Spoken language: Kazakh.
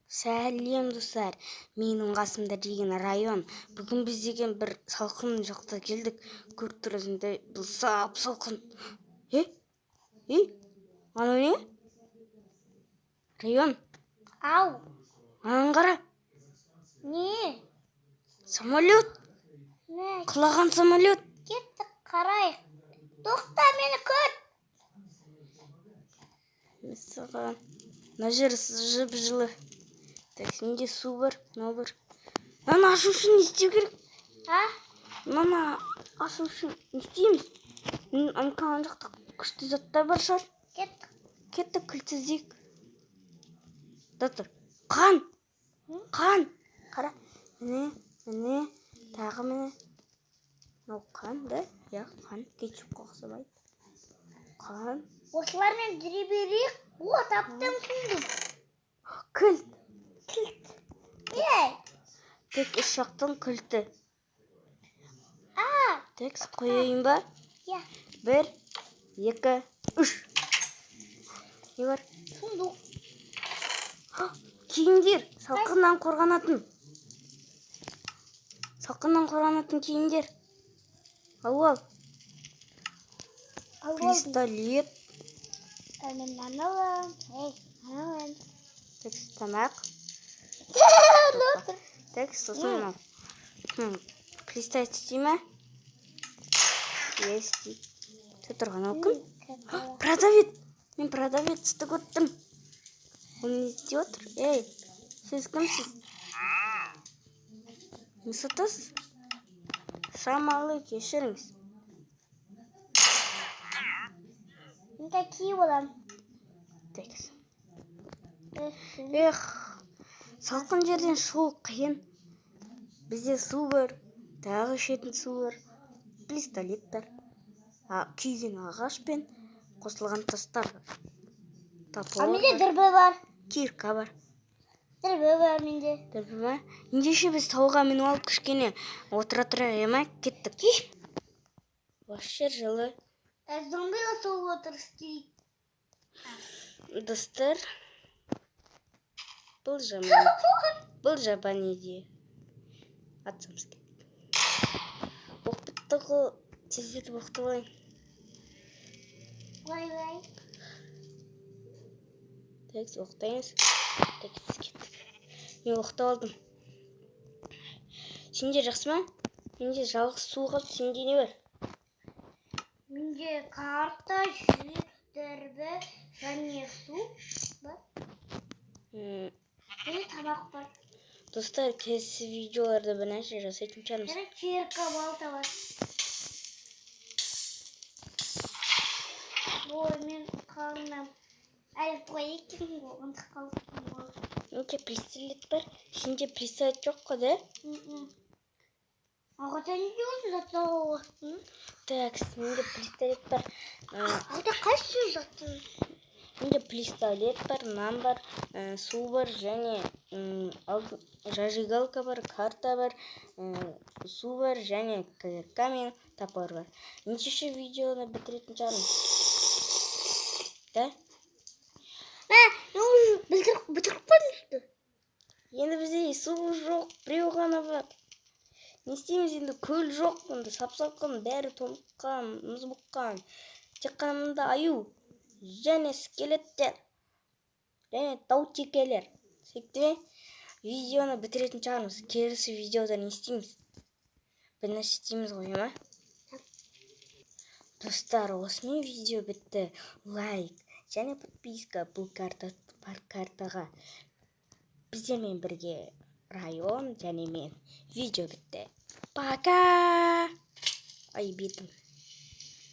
Сәлем, достар! Менің қасымда деген Район. Бүгін біз деген бір салқын жақта келдік. Көріп тұрсыңдар, бұл сап салқын. Е? Е? Анау не? Район, Ау, ананы қара. Не? Самолет. Не? Құлаған самолет. Кеттік, қарайық. Тоқта, мені күт. Мәссаған. Мына жер жып-жылы. Так, сенде су бар, мынау бар. Мынаны ашу үшін не істеу керек? А? Мынаны ашу үшін не істейміз? Ана жақта күшті заттар бар шығар. Кеттік. Кеттік, кілт іздейік. Достар, қан! Қан! Қара. Міне, міне, тағы міне. Мынау қан, да? Иә, қан. Кетчупқа ұқсамайды. Қан. Осылармен жүре берейік. О, таптым сундук. Кілт. Кілт. Ей! Тек үш жақтың кілті. А, Тек қояйын ба? Иә. Бір, екі, үш. Не бар? Сундук. Киімдер. Салқыннан қорғанатын. Салқыннан қорғанатын киімдер. Ал, ал. Алып алдым. Пистолет. Ә, мен мынаны аламын. Ей, мынаны аламын. Так, тамақ. Отыр. Так, сосын мынау. Пистолет істей ме? Иә, істейді. Тұр тұрған ол кім? Продавец. Мен продавецті көрдім. Ол не істеп отыр? Ей, сіз кімсіз? Не сатасыз? Шамалы, кешіріңіз. Мен де киіп аламын. Так. Эх, салқын жерден шығу қиын. Бізде су бар, тағы ішетін су бар, пистолет бар. А, күйген ағаш пен қосылған тастар бар. А Топор менде бар, дүрбі бар. Кирка бар. Дүрбі бар менде. Дүрбі ма? Ендеше біз тауға мініп алып, кішкене отыра тұрайық ма? Кеттік. Осы жер жылы. Ә, зомбиға соғып отыр істейік. Достар, бұл жаман. Бұл жаман идея. Атсамыз керек. Оқ бітті ғой. Тездетіп оқты алайын. Вай, вай. Так, оқтаймыз. Так, кеттік. Мен оқтап алдым. Сенде жақсы ма? Менде жалғыз су қалды. Сенде не бар? Менде карта, жіп, дүрбі және су бар. Және тамақ бар. Достар, келесі видеоларда бір нәрсе жасайтын шығармыз. Және кирка, балта бар. Ой, мен қарным әлі той екен ғой, ұмытып қалыппын ғой. Менде пистолет бар. Сенде пистолет жоқ қой, да? М-м. Аға, сен неге осы затты алып? Так, менде пистолет бар. Ағада қайсы заттың? Менде пистолет бар, нан бар, су бар және зажигалка бар, карта бар, су бар және кирка мен топор бар. Нешінші видеоны бітіретін шығармыз? Да? Мә, мен уже бітіріп қойдым суды. Енді бізде су жоқ, біреу ғана бар. Не істейміз енді? Көл жоқ, мұнда сап-салқын, бәрі тоңған, мұз бұққан. Тек қана мұнда аю және скелеттер және тау текелер. Сөйтіп видеоны бітіретін шығармыз. Келесі видеода не істейміз? Бір нәрсе істейміз ғой, ма? Достар, осымен видео бітті. Лайк және подписка бұл карта бар картаға. Біздермен бірге Район және мен. Видео бітті. Пока! Ай, бетім.